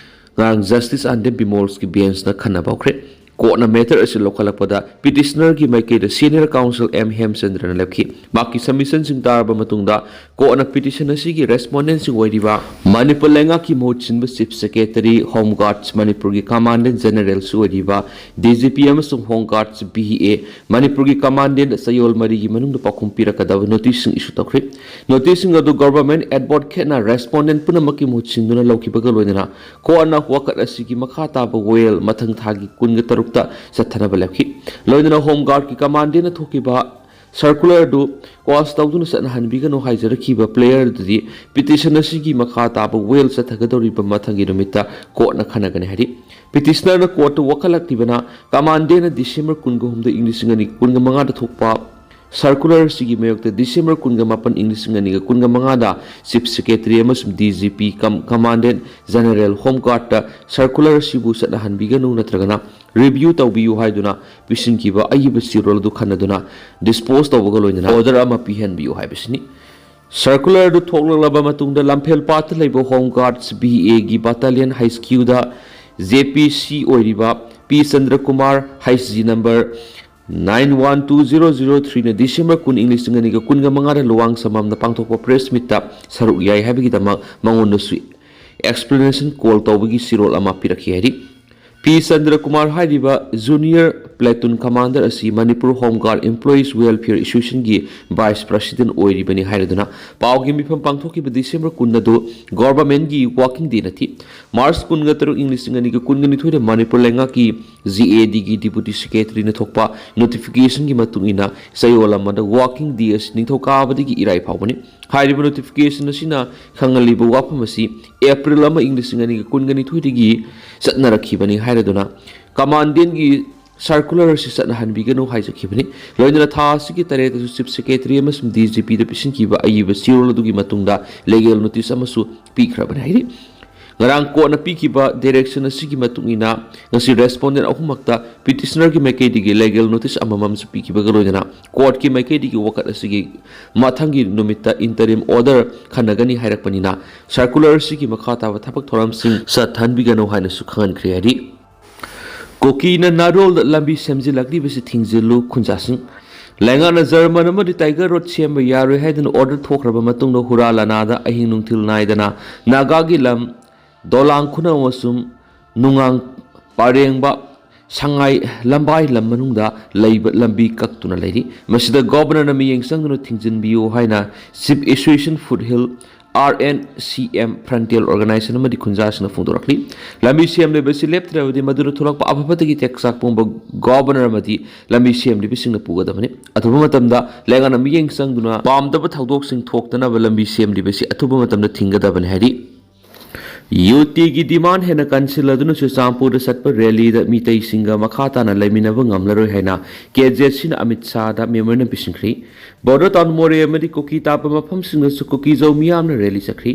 ꯉꯔꯥꯡ Justice R D Bimolꯒꯤ benchꯅ ꯈꯟꯅꯕ ꯍꯧꯈ꯭ꯔꯦ꯫ ꯀꯣꯔꯠꯅ matter ꯑꯁꯤ ꯂꯧꯈꯠꯂꯛꯄꯗ petitionerꯒꯤ ꯃꯥꯏꯀꯩꯗ senior counsel M ꯍꯦꯝꯆꯟꯗ꯭ꯔꯅ ꯂꯦꯞꯈꯤ꯫ ꯃꯍꯥꯛꯀꯤ submissionꯁꯤꯡ ꯇꯥꯔꯕ ꯃꯇꯨꯡꯗ ꯀꯣꯔꯠꯅ petition ꯑꯁꯤꯒꯤ respondentꯁꯤꯡ ꯑꯣꯏꯔꯤꯕ ꯃꯅꯤꯄꯨꯔ ꯂꯩꯉꯥꯛꯀꯤ ꯃꯍꯨꯠ ꯁꯤꯟꯕ Chief Secretary, Home Guards ꯃꯅꯤꯄꯨꯔꯒꯤ Commandant Generalꯁꯨ ꯑꯣꯏꯔꯤꯕ D G P ꯑꯃꯁꯨꯡ Home Guards B A ꯃꯅꯤꯄꯨꯔꯒꯤ Commandant ꯆꯌꯣꯜ ꯃꯔꯤꯒꯤ ꯃꯅꯨꯡꯗ ꯄꯥꯎꯈꯨꯝ ꯄꯤꯔꯛꯀꯗꯕ noticeꯁꯤꯡ issue ꯇꯧꯈ꯭ꯔꯦ꯫ Noticeꯁꯤꯡ ꯑꯗꯨ government advocateꯅ respondent ꯄꯨꯝꯅꯃꯛꯀꯤ ꯃꯍꯨꯠ ꯁꯤꯟꯗꯨꯅ ꯂꯧꯈꯤꯕꯒ ꯂꯣꯏꯅꯅ ꯀꯣꯔꯠꯅ ꯋꯥꯀꯠ ꯑꯁꯤꯒꯤ ꯃꯈꯥ ꯇꯥꯕ ꯋꯥꯌꯦꯜ ꯃꯊꯪ ꯊꯥꯒꯤ ꯀꯨꯟꯒ ꯇꯔꯨꯛꯇ ꯆꯠꯊꯅꯕ ꯂꯦꯞꯈꯤ꯫ ꯂꯣꯏꯅꯅ Home Guardꯀꯤ Commandantꯅ ꯊꯣꯛꯈꯤꯕ circular ꯑꯗꯨ quash ꯇꯧꯗꯨꯅ ꯆꯠꯅꯍꯟꯕꯤꯒꯅꯨ ꯍꯥꯏꯖꯔꯛꯈꯤꯕ player ꯑꯗꯨꯗꯤ petition ꯑꯁꯤꯒꯤ ꯃꯈꯥ ꯇꯥꯕ ꯋꯥꯌꯦꯜ ꯆꯠꯊꯒꯗꯧꯔꯤꯕ ꯃꯊꯪꯒꯤ ꯅꯨꯃꯤꯠꯇ ꯀꯣꯔꯠꯅ ꯈꯟꯅꯒꯅꯤ ꯍꯥꯏꯔꯤ꯫ Petitionerꯅ ꯀꯣꯔꯠꯇ ꯋꯥꯀꯠꯂꯛꯂꯤꯕꯅ Commandantꯅ December ꯀꯨꯟꯒ ꯍꯨꯝꯗꯣꯏ, ꯏꯪ ꯂꯤꯁꯤꯡ ꯑꯅꯤ ꯀꯨꯟꯒ ꯃꯉꯥꯗ ꯊꯣꯛꯄ circular ꯑꯁꯤꯒꯤ ꯃꯥꯌꯣꯛꯇ December ꯀꯨꯟꯒ ꯃꯥꯄꯟ, ꯏꯪ ꯂꯤꯁꯤꯡ ꯑꯅꯤꯒ ꯀꯨꯟꯒ ꯃꯉꯥꯗ Chief Secretary ꯑꯃꯁꯨꯡ D G P cum Commandant General Home Guardꯇ circular ꯑꯁꯤꯕꯨ ꯆꯠꯅꯍꯟꯕꯤꯒꯅꯨ ꯅꯠꯇ꯭ꯔꯒꯅ review ꯇꯧꯕꯤꯌꯨ ꯍꯥꯏꯗꯨꯅ ꯄꯤꯁꯤꯟꯈꯤꯕ ꯑꯏꯕ ꯆꯦꯔꯣꯜ ꯑꯗꯨ ꯈꯟꯅꯗꯨꯅ dispose ꯇꯧꯕꯒ ꯂꯣꯏꯅꯅ order ꯑꯃ ꯄꯤꯍꯟꯕꯤꯌꯨ ꯍꯥꯏꯕꯁꯤꯅꯤ꯫ Circular ꯑꯗꯨ ꯊꯣꯛꯂꯛꯂꯕ ꯃꯇꯨꯡꯗ ꯂꯝꯐꯦꯜ ꯄꯥꯠꯇ ꯂꯩꯕ Home Guards B Aꯒꯤ battalion H Qꯗ J P C ꯑꯣꯏꯔꯤꯕ P ꯆꯟꯗ꯭ꯔꯀꯨꯃꯥꯔ, H G number nine one two zero zero threeꯅ December ꯀꯨꯟ, ꯏꯪ ꯂꯤꯁꯤꯡ ꯑꯅꯤꯒ ꯀꯨꯟꯒ ꯃꯉꯥꯗ ꯂꯨꯋꯥꯡ ꯁꯝꯃꯝꯗ ꯄꯥꯡꯊꯣꯛꯄ press meetꯇ ꯁꯔꯨꯛ ꯌꯥꯏ ꯍꯥꯏꯕꯒꯤꯗꯃꯛ ꯃꯉꯣꯟꯗꯁꯨ explanation call ꯇꯧꯕꯒꯤ ꯆꯦꯔꯣꯜ ꯑꯃ ꯄꯤꯔꯛꯈꯤ ꯍꯥꯏꯔꯤ꯫ P ꯆꯟꯗ꯭ꯔꯀꯨꯃꯥꯔ ꯍꯥꯏꯔꯤꯕ junior platoon commander ꯑꯁꯤ Manipur Home Guard Employees Welfare Associationꯒꯤ vice president ꯑꯣꯏꯔꯤꯕꯅꯤ ꯍꯥꯏꯔꯗꯨꯅ ꯄꯥꯎꯒꯤ ꯃꯤꯐꯝ ꯄꯥꯡꯊꯣꯛꯈꯤꯕ December ꯀꯨꯟ ꯑꯗꯨ governmentꯀꯤ working day ꯅꯠꯇꯦ꯫ March ꯀꯨꯟꯒ ꯇꯔꯨꯛ, ꯏꯪ ꯂꯤꯁꯤꯡ ꯑꯅꯤꯒ ꯀꯨꯟꯒ ꯅꯤꯊꯣꯏꯗ ꯃꯅꯤꯄꯨꯔ ꯂꯩꯉꯥꯛꯀꯤ G A Dꯒꯤ Deputy Secretaryꯅ ꯊꯣꯛꯄ notificationꯒꯤ ꯃꯇꯨꯡ ꯏꯟꯅ ꯆꯌꯣꯜ ꯑꯃꯗ working day ꯑꯁꯤ ꯅꯤꯡꯊꯧꯀꯥꯕꯗꯒꯤ ꯏꯔꯥꯏ ꯐꯥꯎꯕꯅꯤ꯫ ꯍꯥꯏꯔꯤꯕ notification ꯑꯁꯤꯅ ꯈꯪꯍꯜꯂꯤꯕ ꯋꯥꯐꯝ ꯑꯁꯤ April ꯑꯃ, ꯏꯪ ꯂꯤꯁꯤꯡ ꯑꯅꯤꯒ ꯀꯨꯟꯒ ꯅꯤꯊꯣꯏꯗꯒꯤ ꯆꯠꯅꯔꯛꯈꯤꯕꯅꯤ ꯍꯥꯏꯔꯗꯨꯅ Commandantꯒꯤ ꯁꯔꯀꯨꯂꯔ ꯑꯁꯤ ꯆꯠꯅꯍꯟꯕꯤꯒꯅꯨ ꯍꯥꯏꯖꯈꯤꯕꯅꯤ꯫ ꯂꯣꯏꯅꯅ ꯊꯥ ꯑꯁꯤꯒꯤ ꯇꯔꯦꯠꯇꯁꯨ ꯆꯤꯐ ꯁꯦꯀ꯭ꯔꯦꯇꯔꯤ ꯑꯃꯁꯨꯡ ꯗꯤ ꯖꯤ ꯄꯤꯗ ꯄꯤꯁꯤꯟꯈꯤꯕ ꯑꯏꯕ ꯆꯦꯔꯣꯜ ꯑꯗꯨꯒꯤ ꯃꯇꯨꯡꯗ ꯂꯤꯒꯦꯜ ꯅꯣꯇꯤꯁ ꯑꯃꯁꯨ ꯄꯤꯈ꯭ꯔꯕꯅꯤ ꯍꯥꯏꯔꯤ꯫ ꯉꯔꯥꯡ ꯀꯣꯔꯠꯅ ꯄꯤꯈꯤꯕ ꯗꯥꯏꯔꯦꯛꯁꯟ ꯑꯁꯤꯒꯤ ꯃꯇꯨꯡ ꯏꯟꯅ ꯉꯁꯤ ꯔꯦꯁꯄꯣꯟꯗꯦꯟ ꯑꯍꯨꯝꯃꯛꯇ ꯄꯤꯇꯤꯁꯅꯔꯒꯤ ꯃꯥꯏꯀꯩꯗꯒꯤ ꯂꯤꯒꯦꯜ ꯅꯣꯇꯤꯁ ꯑꯃꯃꯝꯁꯨ ꯄꯤꯈꯤꯕꯒ ꯂꯣꯏꯅꯅ ꯀꯣꯔꯠꯀꯤ ꯃꯥꯏꯀꯩꯗꯒꯤ ꯋꯥꯀꯠ ꯑꯁꯤꯒꯤ ꯃꯊꯪꯒꯤ ꯅꯨꯃꯤꯠꯇ ꯏꯟꯇꯔꯤꯝ ꯑꯣꯔꯗꯔ ꯈꯟꯅꯒꯅꯤ ꯍꯥꯏꯔꯛꯄꯅꯤꯅ ꯁꯔꯀꯨꯂꯔ ꯑꯁꯤꯒꯤ ꯃꯈꯥ ꯇꯥꯕ ꯊꯕꯛ ꯊꯧꯔꯝꯁꯤꯡ ꯆꯠꯊꯍꯟꯕꯤꯒꯅꯨ ꯍꯥꯏꯅꯁꯨ ꯈꯪꯍꯟꯈ꯭ꯔꯦ ꯍꯥꯏꯔꯤ꯫ ꯀꯨꯀꯤꯅ ꯅꯥꯔꯣꯜꯗ ꯂꯝꯕꯤ ꯁꯦꯝꯖꯤꯜꯂꯛꯂꯤꯕꯁꯤ ꯊꯤꯡꯖꯤꯜꯂꯨ ꯈꯨꯟꯖꯥꯁꯤꯡ꯫ ꯂꯩꯉꯥꯛꯅ ꯖꯔꯃꯟ ꯑꯃꯗꯤ ꯇꯥꯏꯒꯔ ꯔꯣꯗ ꯁꯦꯝꯕ ꯌꯥꯔꯣꯏ ꯍꯥꯏꯗꯨꯅ ꯑꯣꯔꯗꯔ ꯊꯣꯛꯈ꯭ꯔꯕ ꯃꯇꯨꯡꯗ ꯍꯨꯔꯥ ꯂꯅꯥꯗ ꯑꯍꯤꯡ ꯅꯨꯡꯊꯤꯜ ꯅꯥꯏꯗꯅ ꯅꯥꯒꯥꯒꯤ ꯂꯝ ꯗꯣꯂꯥꯡ ꯈꯨꯅꯧ ꯑꯃꯁꯨꯡ ꯅꯨꯡꯉꯥꯡ ꯄꯔꯦꯡꯕ ꯁꯉꯥꯏ ꯂꯝꯕꯥꯏ ꯂꯝ ꯃꯅꯨꯡꯗ ꯂꯩꯕ ꯂꯝꯕꯤ ꯀꯛꯇꯨꯅ ꯂꯩꯔꯤ꯫ ꯃꯁꯤꯗ ꯒꯣꯕꯔꯅꯔꯅ ꯃꯤꯠꯌꯦꯡ ꯆꯪꯗꯨꯅ ꯊꯤꯡꯖꯤꯟꯕꯤꯌꯨ ꯍꯥꯏꯅ chief association foot hill, R N C M, frontier organization ꯑꯃꯗꯤ ꯈꯨꯟꯖꯥꯁꯤꯡꯅ ꯐꯣꯡꯗꯣꯔꯛꯂꯤ꯫ ꯂꯝꯕꯤ ꯁꯦꯝꯂꯤꯕꯁꯤ ꯂꯦꯞꯇ꯭ꯔꯕꯗꯤ ꯃꯗꯨꯅ ꯊꯣꯛꯂꯛꯄ ꯑꯐ ꯐꯠꯇꯒꯤ ꯇꯦꯛꯆꯥꯛ ꯄꯣꯡꯕ ꯒꯣꯕꯔꯅꯔ ꯑꯃꯗꯤ ꯂꯝꯕꯤ ꯁꯦꯝꯂꯤꯕꯁꯤꯡꯅ ꯄꯨꯒꯗꯕꯅꯤ꯫ ꯑꯊꯨꯕ ꯃꯇꯝꯗ ꯂꯩꯉꯥꯛꯅ ꯃꯤꯠꯌꯦꯡ ꯆꯪꯗꯨꯅ ꯄꯥꯝꯗꯕ ꯊꯧꯗꯣꯛꯁꯤꯡ ꯊꯣꯛꯇꯅꯕ ꯂꯝꯕꯤ ꯁꯦꯝꯂꯤꯕꯁꯤ ꯑꯊꯨꯕ ꯃꯇꯝꯗ ꯊꯤꯡꯒꯗꯕꯅꯤ ꯍꯥꯏꯔꯤ꯫ ꯌꯨ ꯇꯤꯒꯤ ꯗꯤꯃꯥꯟ ꯍꯦꯟꯅ ꯀꯟꯁꯤꯜꯂꯗꯨꯅ ꯆꯨꯔꯆꯥꯟꯄꯨꯔꯗ ꯆꯠꯄ ꯔꯦꯂꯤꯗ ꯃꯤꯇꯩꯁꯤꯡꯒ ꯃꯈꯥ ꯇꯥꯅ ꯂꯩꯃꯤꯟꯅꯕ ꯉꯝꯂꯔꯣꯏ ꯍꯥꯏꯅ ꯀꯦ ꯖꯦ ꯑꯦꯁ ꯁꯤꯅ ꯑꯃꯤꯠ ꯁꯥꯍꯗ ꯃꯦꯃꯣꯔꯦꯟꯗꯝ ꯄꯤꯁꯤꯟꯈ꯭ꯔꯤ꯫ ꯕꯣꯔꯗꯔ ꯇꯥꯎꯟ ꯃꯣꯔꯦ ꯑꯃꯗꯤ ꯀꯨꯀꯤ ꯇꯥꯕ ꯃꯐꯝꯁꯤꯡꯗꯁꯨ ꯀꯨꯀꯤꯖꯧ ꯃꯤꯌꯥꯝꯅ ꯔꯦꯂꯤ ꯆꯠꯈ꯭ꯔꯤ꯫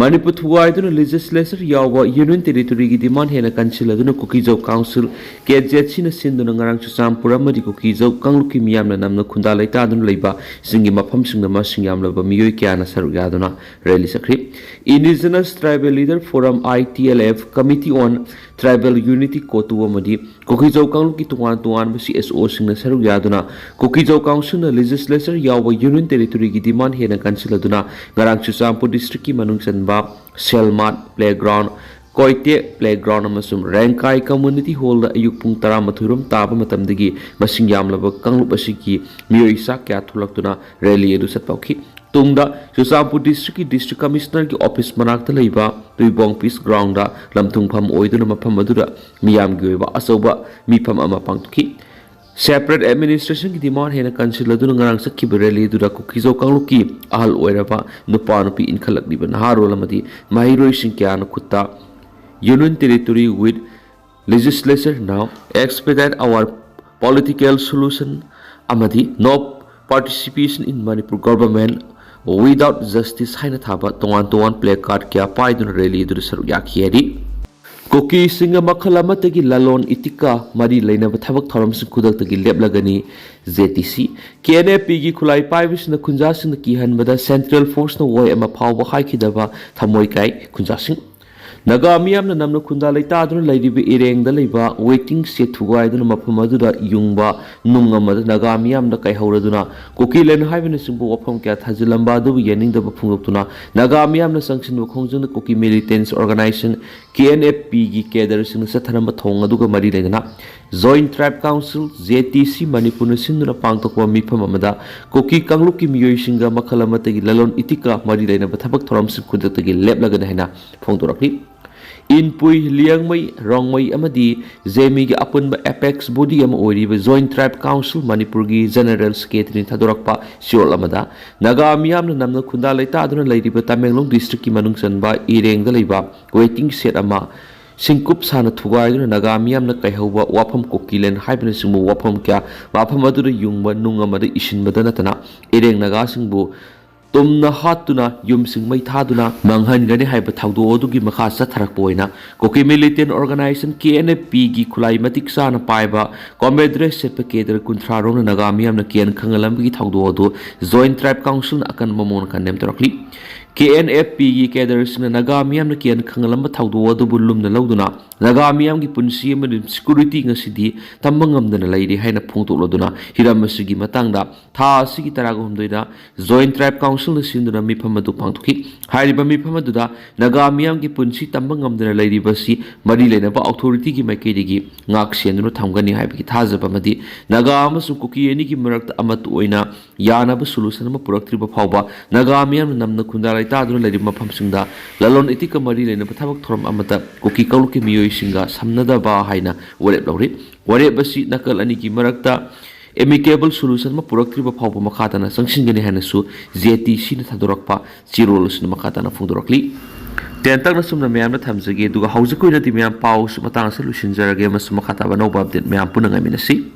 ꯃꯅꯤꯄꯨꯔ ꯊꯨꯒꯥꯏꯗꯨꯅ ꯂꯦꯖꯤꯁꯂꯦꯆꯔ ꯌꯥꯎꯕ ꯌꯨꯅꯤꯌꯟ ꯇꯦꯔꯤꯇꯣꯔꯤꯒꯤ ꯗꯤꯃꯥꯟ ꯍꯦꯟꯅ ꯀꯟꯁꯤꯜꯂꯗꯨꯅ ꯀꯨꯀꯤꯖꯧ ꯀꯥꯎꯟꯁꯤꯜ, ꯀꯦ ꯖꯦ ꯑꯦꯁ ꯁꯤꯅ ꯁꯤꯟꯗꯨꯅ ꯉꯔꯥꯡ ꯆꯨꯔꯆꯥꯟꯄꯨꯔ ꯑꯃꯗꯤ ꯀꯨꯀꯤꯖꯧ ꯀꯥꯡꯂꯨꯞꯀꯤ ꯃꯤꯌꯥꯝꯅ ꯅꯝꯅ ꯈꯨꯟꯗꯥ ꯂꯩꯇꯥꯗꯨꯅ ꯂꯩꯕ ꯁꯤꯡꯒꯤ ꯃꯐꯝꯁꯤꯡꯗ ꯃꯁꯤꯡ ꯌꯥꯝꯂꯕ ꯃꯤꯑꯣꯏ ꯀꯌꯥꯅ ꯁꯔꯨꯛ ꯌꯥꯗꯨꯅ rally ꯆꯠꯈ꯭ꯔꯤ꯫ Indigenous Tribal Leader Forum, I T L F, Committee on Tribal Unity, ꯀꯣꯇꯨ ꯑꯃꯗꯤ ꯀꯨꯀꯤꯖꯧ ꯀꯥꯡꯂꯨꯞꯀꯤ ꯇꯣꯉꯥꯟ ꯇꯣꯉꯥꯟꯕ ꯁꯤ ꯑꯦꯁ ꯑꯣꯁꯤꯡꯅ ꯁꯔꯨꯛ ꯌꯥꯗꯨꯅ ꯀꯨꯀꯤꯖꯧ ꯀꯥꯎꯟꯁꯤꯜꯅ ꯂꯦꯖꯤꯁꯂꯦꯆꯔ ꯌꯥꯎꯕ ꯌꯨꯅꯤꯌꯟ ꯇꯦꯔꯤꯇꯣꯔꯤꯒꯤ ꯗꯤꯃꯥꯟ ꯍꯦꯟꯅ ꯀꯟꯁꯤꯜꯂꯗꯨꯅ ꯉꯔꯥꯡ ꯆꯨꯔꯆꯥꯟꯄꯨꯔ ꯗꯤꯁꯇ꯭ꯔꯤꯛꯀꯤ ꯃꯅꯨꯡ ꯆꯟꯕ ꯁꯦꯜꯃꯥꯠ ꯄ꯭ꯂꯦꯒ꯭ꯔꯥꯎꯟ, ꯀꯣꯏꯇꯦ ꯄ꯭ꯂꯦꯒ꯭ꯔꯥꯎꯟ ꯑꯃꯁꯨꯡ ꯔꯦꯡꯀꯥꯏ ꯀꯝꯃ꯭ꯌꯨꯅꯤꯇꯤ ꯍꯣꯜꯗ ꯑꯌꯨꯛ ꯄꯨꯡ ꯇꯔꯥꯃꯥꯊꯣꯏ ꯔꯣꯝ ꯇꯥꯕ ꯃꯇꯝꯗꯒꯤ ꯃꯁꯤꯡ ꯌꯥꯝꯂꯕ ꯀꯥꯡꯂꯨꯞ ꯑꯁꯤꯒꯤ ꯃꯤꯑꯣꯏ ꯆꯥ ꯀꯌꯥ ꯊꯣꯛꯂꯛꯇꯨꯅ ꯔꯦꯂꯤ ꯑꯗꯨ ꯆꯠꯄ ꯍꯧꯈꯤ꯫ ꯇꯨꯡꯗ ꯆꯨꯔꯆꯥꯟꯄꯨꯔ ꯗꯤꯁꯇ꯭ꯔꯤꯛꯀꯤ ꯗꯤꯁꯇ꯭ꯔꯤꯛ ꯀꯃꯤꯁꯅꯔꯒꯤ ꯑꯣꯐꯤꯁ ꯃꯅꯥꯛꯇ ꯂꯩꯕ ꯇꯨꯏꯕꯣꯡ ꯄꯤꯁ ꯒ꯭ꯔꯥꯎꯟꯗ ꯂꯝꯊꯨꯡꯐꯝ ꯑꯣꯏꯗꯨꯅ ꯃꯐꯝ ꯑꯗꯨꯗ ꯃꯤꯌꯥꯝꯒꯤ ꯑꯣꯏꯕ ꯑꯆꯧꯕ ꯃꯤꯐꯝ ꯑꯃ ꯄꯥꯡꯊꯣꯛꯈꯤ꯫ ꯁꯦꯄꯔꯦꯠ ꯑꯦꯗꯃꯤꯅꯤꯁꯇ꯭ꯔꯦꯁꯟꯒꯤ ꯗꯤꯃꯥꯟ ꯍꯦꯟꯅ ꯀꯟꯁꯤꯜꯂꯗꯨꯅ ꯉꯔꯥꯡ ꯆꯠꯈꯤꯕ ꯔꯦꯂꯤ ꯑꯗꯨꯗ ꯀꯨꯀꯤꯖꯧ ꯀꯥꯡꯂꯨꯞꯀꯤ ꯑꯍꯜ ꯑꯣꯏꯔꯕ ꯅꯨꯄꯥ ꯅꯨꯄꯤ ꯏꯟꯈꯠꯂꯛꯂꯤꯕ ꯅꯍꯥꯔꯣꯜ ꯑꯃꯗꯤ ꯃꯍꯩꯔꯣꯏꯁꯤꯡ ꯀꯌꯥꯅ ꯈꯨꯠꯇ Union Territory with Legislature now expedite our political solution ꯑꯃꯗꯤ No Participation in Manipur Government Without Justice ꯍꯥꯏꯅ ꯊꯥꯕ ꯇꯣꯉꯥꯟ ꯇꯣꯉꯥꯟ placard ꯀꯌꯥ ꯄꯥꯏꯗꯨꯅ rally ꯑꯗꯨꯗ ꯁꯔꯨꯛ ꯌꯥꯈꯤ ꯍꯥꯏꯔꯤ꯫ ꯀꯨꯀꯤꯁꯤꯡꯒ ꯃꯈꯜ ꯑꯃꯠꯇꯒꯤ ꯂꯂꯣꯟ ꯏꯇꯤꯛꯀ ꯃꯔꯤ ꯂꯩꯅꯕ ꯊꯕꯛ ꯊꯧꯔꯝꯁꯤꯡ ꯈꯨꯗꯛꯇꯒꯤ ꯂꯦꯞꯂꯒꯅꯤ꯫ J T C, K N F P ꯒꯤ ꯈꯨꯠꯂꯥꯏ ꯄꯥꯏꯕꯁꯤꯡꯅ ꯈꯨꯟꯖꯥꯁꯤꯡꯅ ꯀꯤꯍꯟꯕꯗ Central Force ꯅ ꯋꯥꯍꯩ ꯑꯃ ꯐꯥꯎꯕ ꯍꯥꯏꯈꯤꯗꯕ ꯊꯃꯣꯏ ꯀꯥꯏ ꯈꯨꯟꯖꯥꯁꯤꯡ꯫ ꯅꯥꯒꯥ ꯃꯤꯌꯥꯝꯅ ꯅꯝꯅ ꯈꯨꯟꯗꯥ ꯂꯩꯇꯥꯗꯨꯅ ꯂꯩꯔꯤꯕ ꯏꯔꯦꯡꯗ ꯂꯩꯕ waiting shed ꯊꯨꯒꯥꯏꯗꯨꯅ ꯃꯐꯝ ꯑꯗꯨꯗ ꯌꯨꯡꯕ ꯅꯨꯡ ꯑꯃꯗ ꯅꯥꯒꯥ ꯃꯤꯌꯥꯝꯅ ꯀꯥꯏꯍꯧꯔꯗꯨꯅ ꯀꯨꯀꯤꯂꯦꯟ ꯍꯥꯏꯕꯅꯆꯤꯡꯕ ꯋꯥꯐꯝ ꯀꯌꯥ ꯊꯥꯖꯤꯜꯂꯝꯕ ꯑꯗꯨꯕꯨ ꯌꯥꯅꯤꯡꯗꯕ ꯐꯣꯡꯗꯣꯛꯇꯨꯅ ꯅꯥꯒꯥ ꯃꯤꯌꯥꯝꯅ ꯆꯪꯁꯤꯟꯕ ꯈꯣꯡꯖꯪꯗ ꯀꯨꯀꯤ militants organization K N F P ꯒꯤ cadre ꯁꯤꯡꯅ ꯆꯠꯊꯔꯝꯕ ꯊꯧꯑꯣꯡ ꯑꯗꯨꯒ ꯃꯔꯤ ꯂꯩꯅꯅ Joint Tribe Council, J T C, ꯃꯅꯤꯄꯨꯔꯅ ꯁꯤꯟꯗꯨꯅ ꯄꯥꯡꯊꯣꯛꯄ ꯃꯤꯐꯝ ꯑꯃꯗ ꯀꯨꯀꯤ ꯀꯥꯡꯂꯨꯞꯀꯤ ꯃꯤꯑꯣꯏꯁꯤꯡꯒ ꯃꯈꯜ ꯑꯃꯠꯇꯒꯤ ꯂꯂꯣꯟ ꯏꯇꯤꯛꯀ ꯃꯔꯤ ꯂꯩꯅꯕ ꯊꯕꯛ ꯊꯧꯔꯝꯁꯤꯡ ꯈꯨꯗꯛꯇꯒꯤ ꯂꯦꯞꯂꯒꯅꯤ ꯍꯥꯏꯅ ꯐꯣꯡꯗꯣꯔꯛꯂꯤ꯫ ꯏꯟꯄꯨꯏ, ꯂꯤꯌꯥꯡꯃꯩ, ꯔꯣꯡꯃꯩ ꯑꯃꯗꯤ ꯖꯦꯃꯤꯒꯤ ꯑꯄꯨꯟꯕ apex body ꯑꯃ ꯑꯣꯏꯔꯤꯕ Joint Tribe Council ꯃꯅꯤꯄꯨꯔꯒꯤ General Secretary ꯅ ꯊꯥꯗꯣꯔꯛꯄ ꯆꯦꯔꯣꯜ ꯑꯃꯗ, ꯅꯥꯒꯥ ꯃꯤꯌꯥꯝꯅ ꯅꯝꯅ ꯈꯨꯟꯗꯥ ꯂꯩꯇꯥꯗꯨꯅ ꯂꯩꯔꯤꯕ ꯇꯃꯦꯡꯂꯣꯡ district ꯀꯤ ꯃꯅꯨꯡ ꯆꯟꯕ ꯏꯔꯦꯡꯗ ꯂꯩꯕ waiting shed ꯑꯃ ꯁꯤꯡꯀꯨꯞ ꯁꯥꯅ ꯊꯨꯒꯥꯏꯗꯨꯅ ꯅꯥꯒꯥ ꯃꯤꯌꯥꯝꯅ ꯀꯩꯍꯧꯕ ꯋꯥꯐꯝ ꯀꯨꯀꯤꯂꯦꯟ ꯍꯥꯏꯕꯅꯆꯤꯡꯕ ꯋꯥꯐꯝ ꯀꯌꯥ ꯃꯐꯝ ꯑꯗꯨꯗ ꯌꯨꯡꯕ ꯅꯨꯡ ꯑꯃꯗ ꯏꯁꯤꯟꯕꯗ ꯅꯠꯇꯅ ꯏꯔꯦꯡ ꯅꯥꯒꯥꯁꯤꯡꯕꯨ ꯇꯨꯝꯅ ꯍꯥꯠꯇꯨꯅ ꯌꯨꯝꯁꯤꯡ ꯃꯩ ꯊꯥꯗꯨꯅ ꯃꯥꯡꯍꯟꯒꯅꯤ ꯍꯥꯏꯕ ꯊꯧꯗꯣꯛ ꯑꯗꯨꯒꯤ ꯃꯈꯥ ꯆꯠꯊꯔꯛꯄ ꯑꯣꯏꯅ ꯀꯨꯀꯤ militant organization K N F P ꯒꯤ ꯈꯨꯠꯂꯥꯏ ꯃꯇꯤꯛ ꯆꯥꯅ ꯄꯥꯏꯕ combat dress ꯁꯦꯠꯄ cadre ꯀꯨꯟꯊ꯭ꯔꯥ ꯔꯣꯝꯅ ꯅꯥꯒꯥ ꯃꯤꯌꯥꯝꯅ ꯀꯤꯍꯟ ꯈꯪꯍꯜꯂꯝꯕꯒꯤ ꯊꯧꯗꯣꯛ ꯑꯗꯨ Joint Tribe Council ꯅ ꯑꯀꯟꯕ ꯃꯑꯣꯡꯗ condemn ꯇꯧꯔꯛꯂꯤ꯫ K N F P ꯒꯤ cadre ꯁꯤꯡꯅ ꯅꯥꯒꯥ ꯃꯤꯌꯥꯝꯅ ꯀꯤꯍꯟ ꯈꯪꯍꯜꯂꯝꯕ ꯊꯧꯗꯣꯛ ꯑꯗꯨꯕꯨ ꯂꯨꯝꯅ ꯂꯧꯗꯨꯅ ꯅꯥꯒꯥ ꯃꯤꯌꯥꯝꯒꯤ ꯄꯨꯟꯁꯤ ꯑꯃꯗꯤ security ꯉꯁꯤꯗꯤ ꯇꯝꯕ ꯉꯝꯗꯅ ꯂꯩꯔꯤ ꯍꯥꯏꯅ ꯐꯣꯡꯗꯣꯛꯂꯗꯨꯅ ꯍꯤꯔꯝ ꯑꯁꯤꯒꯤ ꯃꯇꯥꯡꯗ ꯊꯥ ꯑꯁꯤꯒꯤ ꯇꯔꯥꯒ ꯍꯨꯝꯗꯣꯏꯗ Joint Tribe Council ꯅ ꯁꯤꯟꯗꯨꯅ ꯃꯤꯐꯝ ꯑꯗꯨ ꯄꯥꯡꯊꯣꯛꯈꯤ꯫ ꯍꯥꯏꯔꯤꯕ ꯃꯤꯐꯝ ꯑꯗꯨꯗ ꯅꯥꯒꯥ ꯃꯤꯌꯥꯝꯒꯤ ꯄꯨꯟꯁꯤ ꯇꯝꯕ ꯉꯝꯗꯅ ꯂꯩꯔꯤꯕ ꯑꯁꯤ ꯃꯔꯤ ꯂꯩꯅꯕ authority ꯒꯤ ꯃꯥꯏꯀꯩꯗꯒꯤ ꯉꯥꯛ ꯁꯦꯟꯗꯨꯅ ꯊꯝꯒꯅꯤ ꯍꯥꯏꯕꯒꯤ ꯊꯥꯖꯕ ꯑꯃꯗꯤ ꯅꯥꯒꯥ ꯑꯃꯁꯨꯡ ꯀꯨꯀꯤ ꯑꯅꯤꯒꯤ ꯃꯔꯛꯇ ꯑꯃꯠꯇ ꯑꯣꯏꯅ ꯌꯥꯅꯕ solution ꯑꯃ ꯄꯨꯔꯛꯇ꯭ꯔꯤꯕ ꯐꯥꯎꯕ ꯅꯥꯒꯥ ꯃꯤꯌꯥꯝꯅ ꯅꯝꯅ ꯈꯨꯟꯗꯥ ꯂꯩꯇꯥꯗꯨꯅ ꯂꯩꯔꯤꯕ ꯃꯐꯝꯁꯤꯡꯗ ꯂꯂꯣꯟ ꯏꯇꯤꯛꯀ ꯃꯔꯤ ꯂꯩꯅꯕ ꯊꯕꯛ ꯊꯧꯔꯝ ꯑꯃꯠꯇ ꯀꯨꯀꯤ ꯀꯥꯡꯂꯨꯞꯀꯤ ꯃꯤꯑꯣꯏꯁꯤꯡꯒ ꯁꯝꯅꯗꯕ ꯍꯥꯏꯅ ꯋꯥꯔꯦꯞ ꯂꯧꯔꯤ꯫ ꯋꯥꯔꯦꯞ ꯑꯁꯤ ꯅꯥꯀꯜ ꯑꯅꯤꯒꯤ ꯃꯔꯛꯇ amicable solution ꯑꯃ ꯄꯨꯔꯛꯇ꯭ꯔꯤꯕ ꯐꯥꯎꯕ ꯃꯈꯥ ꯇꯥꯅ ꯆꯪꯁꯤꯟꯒꯅꯤ ꯍꯥꯏꯅꯁꯨ J T C ꯅ ꯊꯥꯗꯣꯔꯛꯄ ꯆꯦꯔꯣꯜ ꯑꯁꯤꯅ ꯃꯈꯥ ꯇꯥꯅ ꯐꯣꯡꯗꯣꯔꯛꯂꯤ꯫ ꯇꯦꯟꯇꯛꯅ ꯁꯨꯝꯅ ꯃꯌꯥꯝꯗ ꯊꯝꯖꯒꯦ, ꯑꯗꯨꯒ ꯍꯧꯖꯤꯛꯀꯤ ꯑꯣꯏꯅꯗꯤ ꯃꯌꯥꯝ ꯄꯥꯎ ꯃꯇꯥꯡ ꯑꯁꯤ ꯂꯣꯏꯁꯤꯟꯖꯔꯒꯦ, ꯑꯃꯁꯨꯡ ꯃꯈꯥ ꯇꯥꯕ ꯑꯅꯧꯕ ꯑꯞꯗꯦꯠ ꯃꯌꯥꯝ ꯄꯨꯟꯅ ꯉꯥꯏꯃꯤꯟꯅꯁꯤ꯫